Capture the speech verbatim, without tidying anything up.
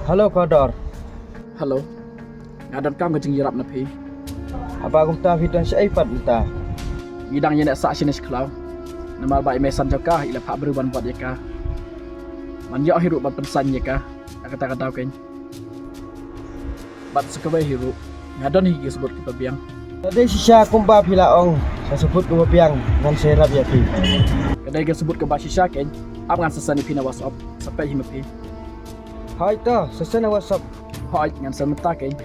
Hello Kordor. Hello. Nga donkam ka jingïarap na phi. Haba kumta phi don shaei pat mynta? Ngi dang ïeng sah shane sha khlaw. Namar ba i mei san jong ka i la phah briew ban bud ïa ka. Ngan ïoh hi ruh ban pynsan ïa ka. Ka kata ka daw keiñ. Bad sa kawei hi ruh, nga don hi ki sabut kiba biang. Lada dei shisha kumba phi la ong, sa sabut kaba biang ngan sa ïarap ïa phi. Ka dei ka sabut kaba shisha keiñ. Ap ngan sa send ïa phi na WhatsApp. Sa peit hi ma phi. Hooid to, sa send na WhatsApp. Hooid, ngan send mynta keiñ.